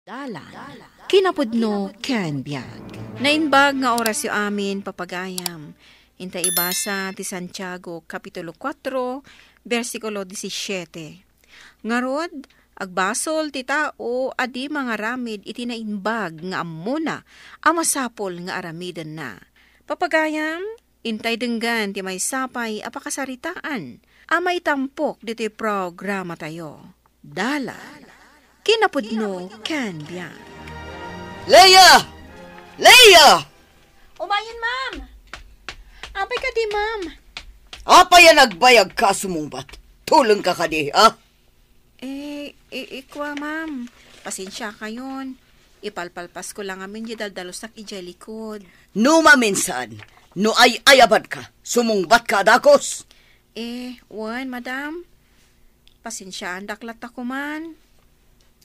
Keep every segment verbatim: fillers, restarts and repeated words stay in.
Dalan, kinapudno ken biag. Naimbag nga orasyo amin, papagayam. Inta ibasa ti Santiago, Kapitulo kuatro, bersikulo disisiete. Ngarud, agbasol ti tao a di mangaramid iti naimbag nga ammona a masapul nga aramidenna. Papagayam, intay denggan ti maysa pay a pakasaritaan a maitampok ditoy programatayo. Dalan, kinapudno ken biag. Leia! Leia! Umayen, ma'am. Apay kadi, ma'am? Apay a nagbayag ka a sumungbat? Tuleng ka kadi, ha? Eh, i-, ikua, ma'am. Pasensia kayon. Ipalpalpas ko lang amin di daldalusak idiay likod. No maminsan, no ay-ayaban ka, sumungbat ka a dakos. Eh, wen, madam. Pasensiaandak latta koman.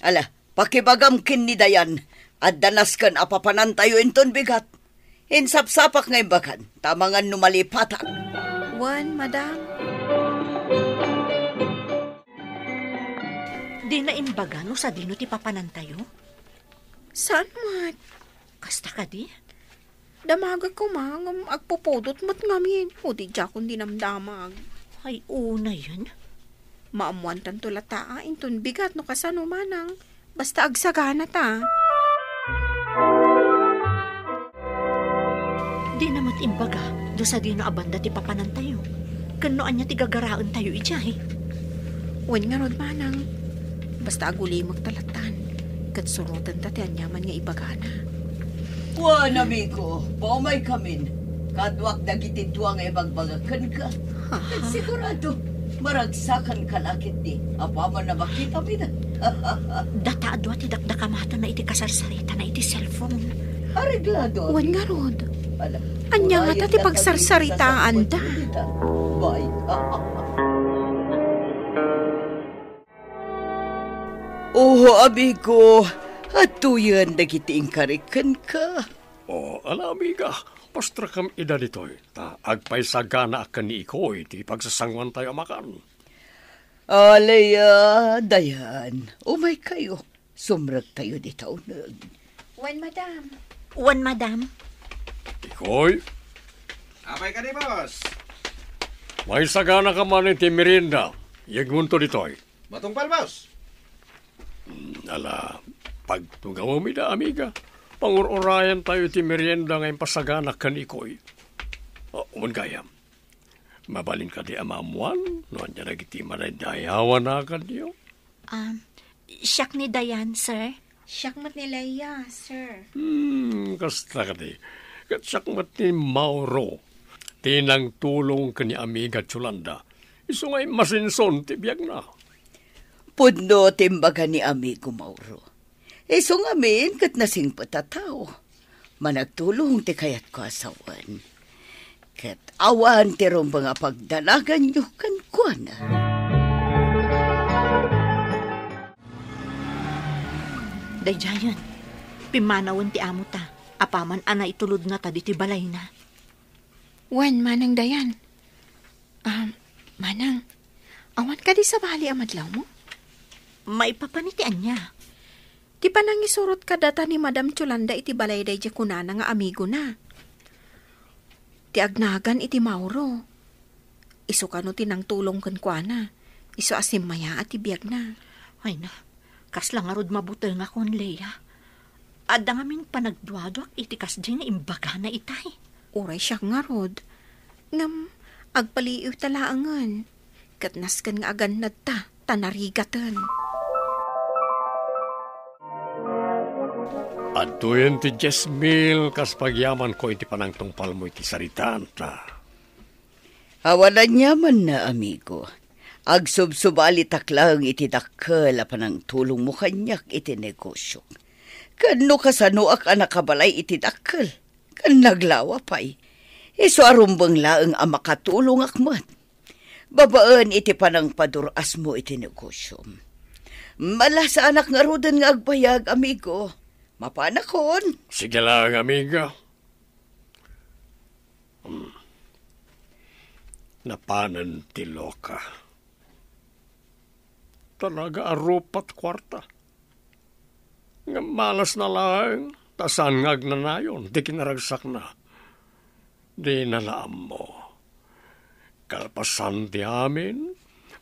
Ala, pakibagam ken ni Dayan, adda nasken a papanantayo inton bigat. Insapsapak nga imbagan, ta amangan no malipatak. Wen, madam. Dina imbaga no sadino ti papanantayo? Saan met? Kasta kadi? Damagek koma ngem agpupudot met ngamin, o di diakon dinamdamag. Ay, unayen. Maammoantanto latta a inton bigat no kasano manang, basta agsagana ta. Dina met imbaga no sadino a banda ti papanantayo, ken no ania ti gagaraentayo idiay. Wen ngarud, manang, basta agulimekta lattan, ket surotenta ti aniaman nga ibagana. Wen, amigo, paumaykamin. Kaduak dagiti dua nga ibagbagak kenka. Ha? Ket sigurado, maragsakanka la ketdi apaman a makitam ida. Data a dua ti dakdakamatenna iti kasarsaritana iti cellphone. Areglado. Wen ngarud. Ala, ania ngata ti pagsarsaritaanda? Bay. Oh, amigo, adtoyen dagiti inkarik kenka. Oh, ala, amiga, pastrakam ida ditoy, ta agpaisaganaak ken ni Ikoy ti pagsasanguantayo a makan. Alay, ah, Dayan, umaykayo. Sumrektayo dita uneg. Wen, madam. Wen, madam. Ikoy. Apay kadi, boss? Maisaganaka man iti merienda. Yegmonto ditoy. Matungpal, boss. Hmm, ala, pagtugawem ida, amiga. Pangur-urayantayo iti merienda nga impasaganak ken Ikoy. Oh, wen gayam. Mabalin kadi a maammuan no ania dagiti madaydayawan a naganyo? Um, siak ni Dayan, sir. Siak met ni Leia, sir. Hmm, kasta kadi. Ket siak met ni Mauro, ti nangtulong ken ni Amiga Yolanda. Isu nga immasinson ti biagna. Pudno ti imbaga ni Amigo Mauro. Isu ngamin ket nasingpet a tao. Managtulong ti kayatko a sawen. Ket awan ti rumbeng a pagdanaganyo kenkuana. Daydiayen, pimmanawen ti amota, apaman a naitulodna ta ditoy balayna. Wen, Manang Dayan. Ah, Manang, awan kadi sabali a madlawmo? Maipapan iti ania? Ti panangisurot kadata ni Madam Yolanda iti balay daydiay kunana nga amigona. Ti agnagan iti Mauro. Isu kano ti nangtulong kenkuana. Isu a simmayaat ti biagna. Ay na, kasla ngarud mabutengakon, Leia. Adda ngamin panagduaduak iti kasdi nga imbagana itay. Uray siak ngarud. Ngem, agpaliiwta laengen. Ket nasken nga agannadta, ta narigaten. Adtoyen ti dies mil kas pagyamanko iti panangtungpalmo iti saritaanta. Awan aniamanna, amigo. Agsubsubalitak laeng iti dakkel a panangtulongmo kaniak iti negosiok. Ken no kasanoak a nakabalay iti dakkel, ken naglawa pay, isu a rumbeng laeng a makatulongak met. Babaen iti panangpadur-asmo iti negosiom. Malasaanak ngaruden nga agbayag, amigo. Mapanakon. Sige lang, amiga. Hmm. Napanen ti loka. Talaga a rupat kuarta. Ngem malasna laeng, ta saan nga agnanayon ti kinaragsakna. Dina la ammo. Kalpasan ti amin,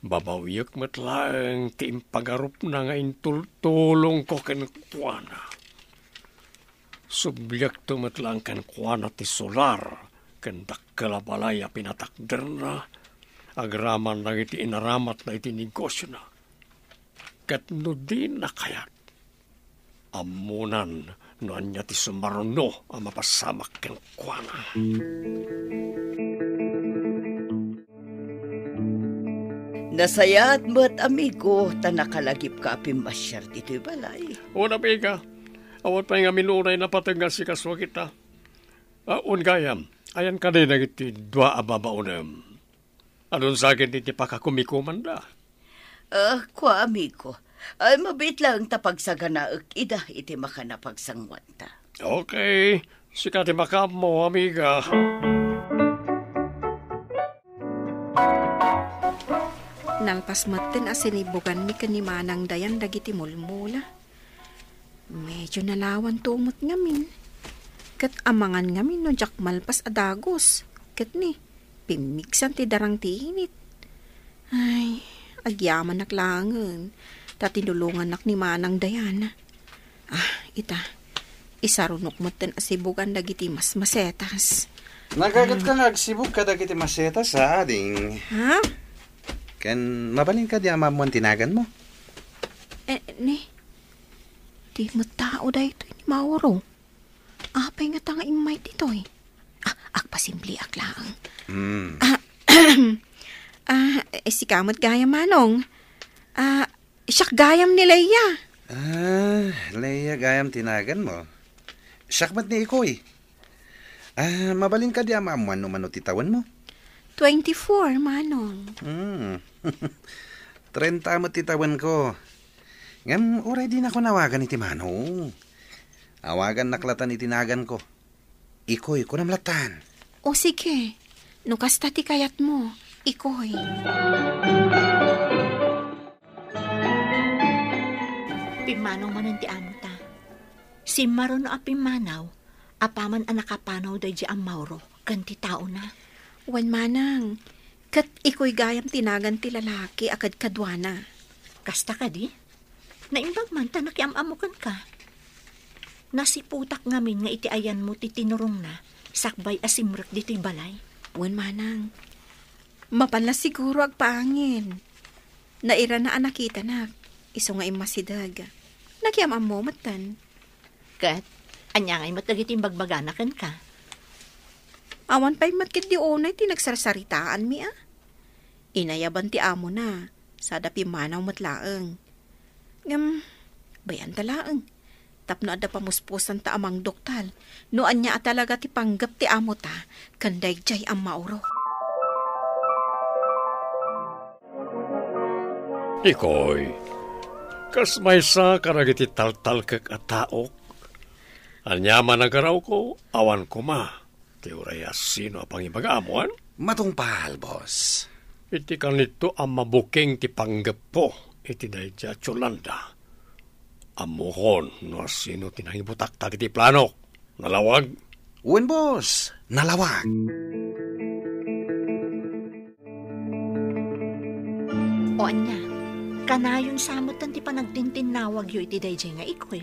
babawiek met laeng ti impagarupna nga intultulongko kenkuana. Subliekto met laeng kenkuana ti solar ken dakkel a balay a pinatakderna agraman dagiti inaramatna iti negosiona. Ket no dina kayat, ammonan no ania ti sumaruno a mapasamak kenkuana. Nasayaat met, amigo, ta nakalagipka a pimmasiar ditoy balay. Wen, amiga, awan pay ngamin uray napateg nga asikasoak ita. Ah, wen gayam, ayan kadi dagiti dua a babaonem? Adun sa ket iti pakakumikomanda. Ah, kua, amigo. Ay, mabiit laeng ta pagsaganaek ida iti makan a pagsanguanta. Okay. Sika ti makaammo, amiga. Nalpas metten a sinibuganmi ken ni Manang Dayan dagiti mulmula. Medyo nalawanto met ngamin. Ket amangan ngamin no diak malpas a dagus. Ket ni, pimmigsan ti darang ti init. Ay, agyamanak laengen, ta tinulongannak ni Manang Dayan. Ah, ita, isarunok metten a sibugan dagiti masmasetas. Nagagetka nga agsibug kadagiti masetas, a, ading. Ha? Ken mabalin kadi a maammuan ti naganmo? Eh, ni, di met tao daytoy ni Mauro. Apay ngata nga immay ditoy? Ah, agpasimpliak laeng. Hmm. Ah, ah, eh, sika met gayam, Manong. Ah, siak gayam ni Leia. Ah, Leia gayam ti naganmo. Siak met ni Ikoy. Ah, mabalin kadi a maammuan no mano ti tawenmo? Twenty-four, Manong. Hmm. Trenta met ti tawenko. Ngem uray dinako nawagan iti mano. Awagannak latan iti naganko. Ikoy, kunam latan. O sige, no kasta ti kayatmo, Ikoy. Pimmanaw manen ti amota. Simmaruno a pimmanaw, apaman a nakapanaw daydi a Mauro ken ti taona. Wen, Manang, ket Ikoy gayam ti nagan ti lalaki a kadkaduana. Kasta kadi? Naimbag man ta nakiam-ammo kenka. Nasiputak ngamin nga iti ayanmo ti tinurongna sakbay a simrek ditoy balay. Wen, Manang. Mapan la siguro agpaangin. Nairana a nakitanak, isu nga immasideg. Nakiam-ammo metten. Ket, ania ngay met dagiti imbagbagana kenka? Awan pay met ketdi unay ti nagsarsaritaanmi, a? Inayaban ti amona, sada pimmanaw met laeng. Ngem, bay-anta laeng. Tapno adda pamuspusanta a mangduktal, no ania a talaga ti panggep ti amota ken daydiay a Mauro. Ikoy, kas maysa kadagiti taltalkek a taok, ania man a garawko, awan koma ti uray a sino a pangibagaam, wen? Matungpal, boss. Iti kanito a mabuking ti panggepko iti daydi a Yolanda, ammokon no asino ti nangibutak dagiti planok. Nalawag? Wen, boss. Nalawag. O ania, kanayon sa metten ti panagtintinnawagyo iti daydiay nga Ikoy?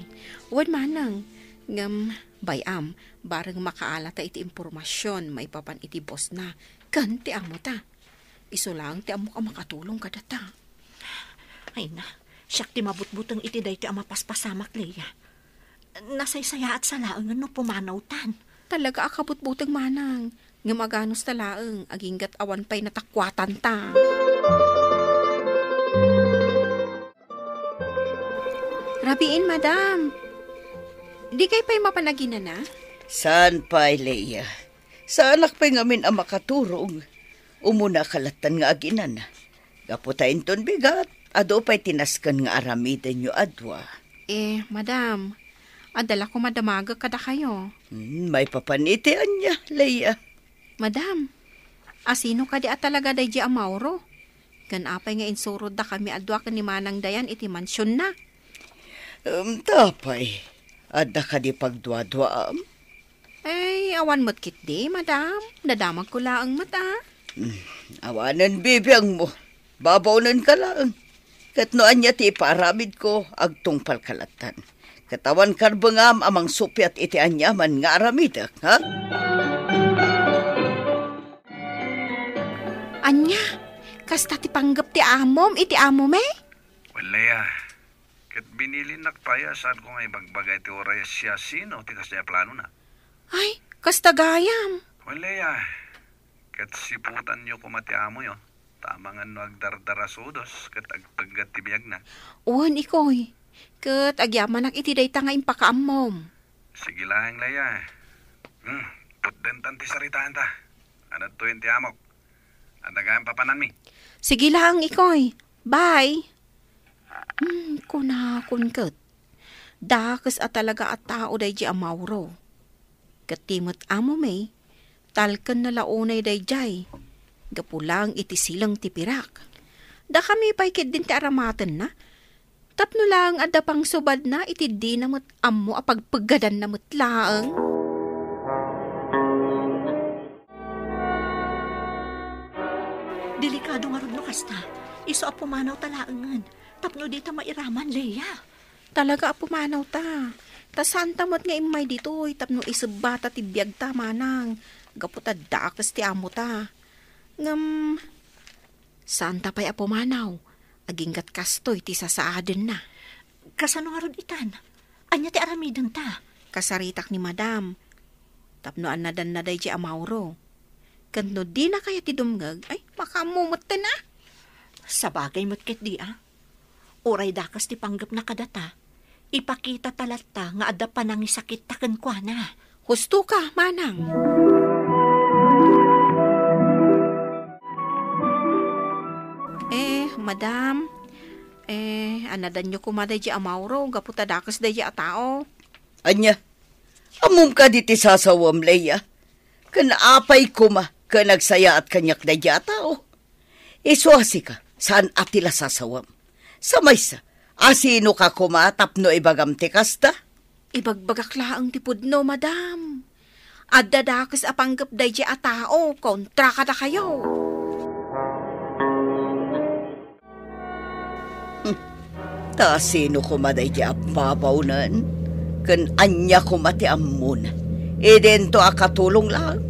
Wen, Manang. Ngem, bay-am, bareng makaalata iti impormasion maipapan iti bossna ken ti amota. Isu laeng ti ammok a makatulong kadata. Ay na, siak ti mabutbuteng iti daytoy a mapaspasamak, Leia. Nasaysayaat sa laengen no pumanawtan. Talaga a kabutbuteng, Manang. Ngem aganos ta laeng, aginggat awan pay natakuatanta. Rabiin, madam. Dikay pay mapan aginana? Saan pay, Leia. Saanak pay ngamin a makaturong. Umuna ka lattan nga aginana. Gapu ta inton bigat, adu pay ti nasken nga aramidenyo a dua. Eh, madam, adda la koma damagek kadakayo. Hmm, maipapan iti ania, Leia? Madam, asino kadi a talaga daydi a Mauro? Ken apay nga insuroddakami a dua ken ni Manang Dayan iti mansionna? Em, ta apay, adda kadi pagduaduaam? Ay, awan met ketdi, madam. Dadamagko laeng met, a. Hmm, awanen bibiangmo. Babawnen ka laeng. Ket no ania ti ipaaramidko, agtungpal ka lattan. Ket awan karbengam a mangsuppiat iti aniaman nga aramidek, ha? Ania? Kasta ti panggep ti amom iti amom, eh? Wen, Lea, ket binilinnak pay a saanko nga ibagbaga iti uray siasino ti kasdiay a planona. Ay, kasta gayam. Wen, Lea, ket siputanyo koma ti amoyo, ta amangan no agdardarasudos ket agpeggad ti biagna. Wen, ikoy, ket agyamanak iti dayta nga impakaammom. Sige laeng, Lea. Hmm, putdentan ti saritaanta. Anadtoyen ti amok. Adda gayam papananmi. Sige laeng, ikoy. Bye. Hmm, kunakon ket, dakes a talaga a tao daydi a Mauro. Ket ti met amo, May, talkenna la unay daydiay, gapu laeng iti sileng ti pirak. Dakami pay ketdin ti aramatenna, tapno laeng adda pangsubadna iti dina met ammo a pagpeggadanna met laeng. Delikado ngarud no kasta. Isu a pumanawta laengen tapno dita mairaman, Lea. Talaga a pumanawta. Ta saanta met nga immay ditoy tapno isebbata ti biagta, manang, gapu ta dakes ti amota. Ngem, saanta pay a pumanaw, aginggat kastoy ti sasaadenna. Kasano ngarud itan? Ania ti aramidenta? Kasaritak ni Madam. Tapno annadanna daydi a Mauro. Ket no dina kayat ti dumngeg, ay, makaammo metten, a. Sabagay met ketdi, a. Uray dakes ti panggepna kadata, ipakitata latta nga adda panangisakitta kenkuana. Husto ka, manang. Eh, madam, eh, annadanyo koma daydi a Mauro gapu ta dakes daydi a tao. Ania? Ammom kadi ti sasawem, Lea? Ken apay koma ken agsayaat kaniak daydi a tao? Isu a sika, saan a ti la sasawem. Sa maysa, asino ka koma tapno ibagam ti kasta? Ibagbagak laeng ti pudno, madam. Adda dakes a panggep daydi a tao kontra kadakayo. Hmm. Ta sino koma daydi a babawnen? Ken ania koma ti ammon? Idinto a katulong laeng.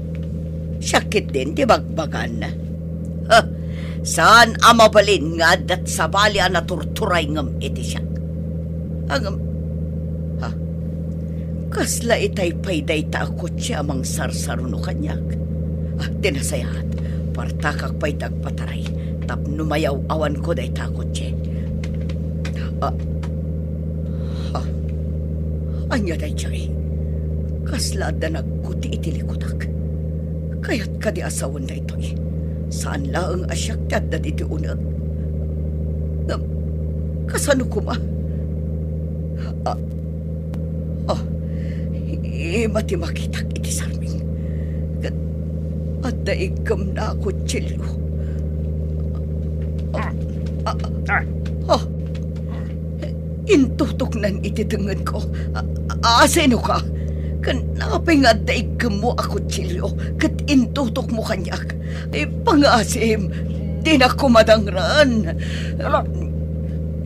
Siak ketdin ti bagbagan. Ha, saan a mabalin nga addat sabali a naturturay ngem iti siak. Ngem, ha, kasla itay pay dayta a kotse a mangsarsaruno kaniak? Ah, ti nasayaat, partakak pay ti agpataray tapno mayaw-awanko dayta a kotse. Ah, ah, ania daydiay? Kasla adda nagkuti iti likutak. Kayat kadi a sawen daytoy? Saan laeng a siak ti adda ditoy uneg. Ngem, kasano koma? Ah, ah, ima ti makitak iti sarming. Ket adda iggemna a kutsilio. Ah, ah, ah, ah. Intutoknan iti tengngenko. A, a, asino ka? Ken apay nga adda iggemmo a kutsilio ket intutokmo kaniak? Ay, pangasim, dinak koma dangran. Ala,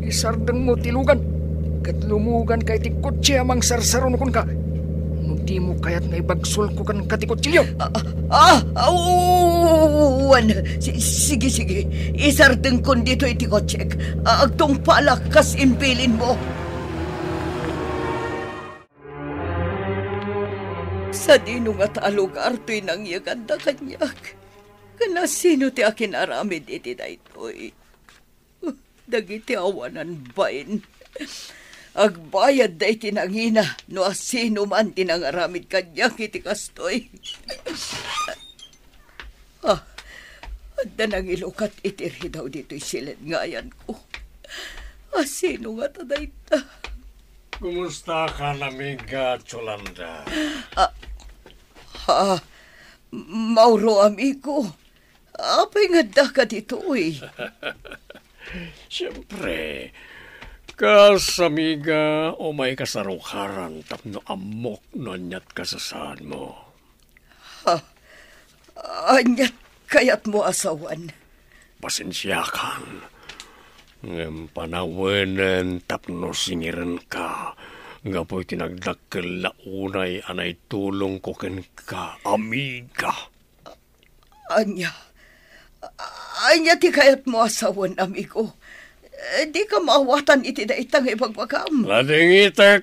isardengmo ti lugan, ket lumuganka iti kotse a mangsarsaruno kenka. No dimo kayat nga ibagsolko kenka ti kutsilio. Ah, ah, ah, wen. Si-, sige, sige. Isardengkon ditoy ti kotsek. Ah, agtungpalak kas imbilinmo. Sadino ngata a lugar toy nangyeganda kaniak? Ken asino ti akin-aramid iti daytoy? Dagiti awanan bain. Agbayadda iti nangina no asino man ti nangaramid kaniak iti kastoy. Ah, adda nangilukat iti ridaw ditoy silengayanko. Asino ngata dayta? Kumusta ka, amiga Yolanda? Ah, ah, Mauro, amigo. Apay nga addaka ditoy? Siempre, Kas, amiga, umayka sarukaran tapno ammok no aniat kasasaadmo. Ha? Aniat kayatmo a sawen? Pasensiakan. Ngem panawenen tapno singirenka gapu iti nagdakkel la unay a naitulongko kenka, amiga. Ania? Ania ti kayatmo a sawen, amigo? Dika maawatan iti dayta nga ibagbagam. Nadingitek,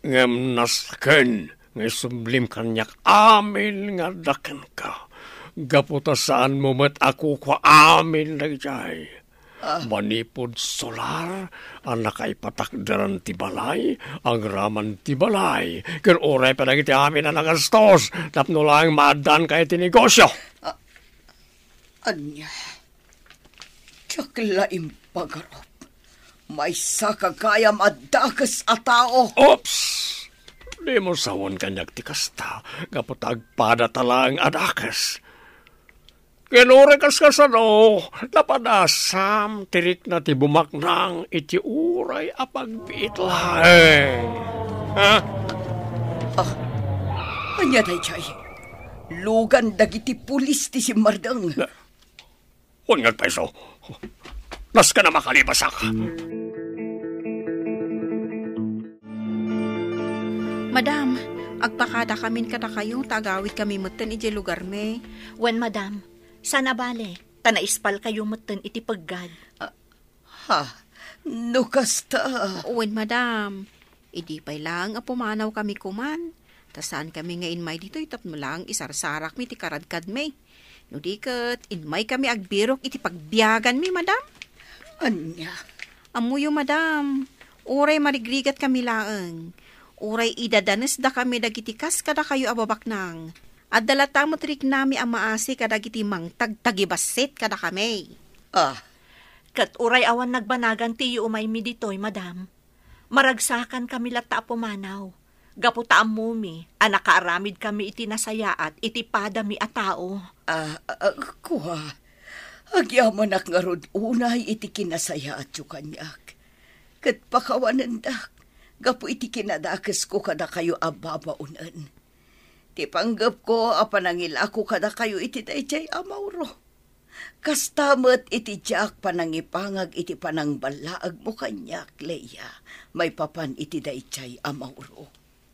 ngem nasken nga isublim kaniak amin nga adda kenka. Gapu ta saanmo met a kukua amin daydiay. Ah. Manipud solar a nakaipatakderan ti balay, agraman ti balay, ken uray pa dagiti amin a nagastos tapno laeng maaddaanka iti negosyo. Ah, ania? Diak la impagarup. Maysaka gayam a dakes a tao. Oops! Dimo sawen kaniak ti kasta, gapu ta agpadata laeng a dakes. Ken uray kaskasano, napadasam ti rikna ti bumaknang iti uray a pagbiit laeng. Ha? Ah, ania daydiay? Lugan dagiti pulis ti simmardeng. Na-, wen nga agpayso. Nasken a makalipasak. Madam, agpakadakamin kadakayo ta agawidkami metten idiay lugarmi. Wen, madam, saan a bale, ta naispalkayo metten iti peggad. Ah, ha? No kasta. Wen, madam, idi pay laeng a pumanawkami koman, ta saankami nga inmay ditoy tapno laeng isarsarakmi ti karadkadmi. No di ket, inmaykami agbirok iti pagbiaganmi, madam. Ania? Ammoyo, madam, uray marigrigatkami laeng, uray idadanesdakami dagiti kas kadakayo a babaknang, adda latta met riknami a maasi kadagiti mangtagtagibassit kadakami. Ah. Ket uray awan nagbanagan ti iyuumaymi ditoy, madam, maragsakankami latta a pumanaw, gapu ta ammomi a nakaaramidkami iti nasayaat iti padami a tao. Ah, ah, kua, agyamanak ngarud unay iti kinasayaatyo kaniak. Ket pakawanendak gapu iti kinadakesko kadakayo a babaonen. Ti panggepko a panangilako kadakayo iti daydiay a mauro. Kasta met iti diak panangipangag iti panangballaegmo kaniak, Leia, maipapan iti daydiay a mauro.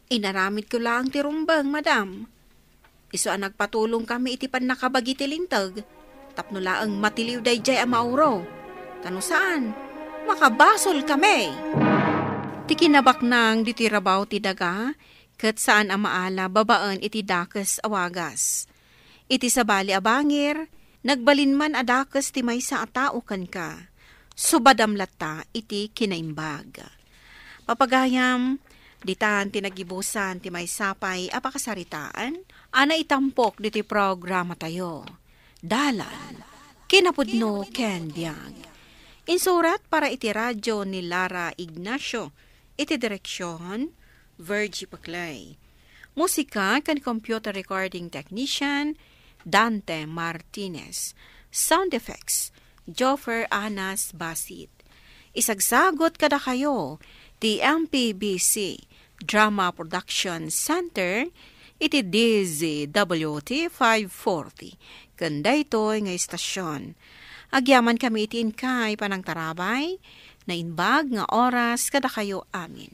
Inaramidko laeng ti rumbeng, madam. Isu a nagpatulongkami iti pannakabagi ti linteg, tapno laeng matiliw daydiay a mauro. Ta no saan, makabasolkami. Ti kinabaknang ditoy rabaw ti daga, ket saan a maala babaen iti dakes a wagas. Iti sabali a bangir, nagbalin man a dakes ti maysa a tao kenka. Subadam latta iti kinaimbag. Papagayam, ditan ti nagibusan ti maysa pay a pakasaritaan a naitampok ditoy programatayo. Dalan, kinapudno ken biag. Insurat para iti radio ni Lara Ignacio, iti direksion, Virgie Paclay. Musika ken computer recording technician, Dante Martinez. Sound effects, Joffer Anas Basit. Isagsagut kadakayo ti M P B C Drama Production Center iti D Z W T five forty ken daytoy nga istasion. Agyamankami iti inkay panangtarabay, naimbag nga oras kadakayo amin.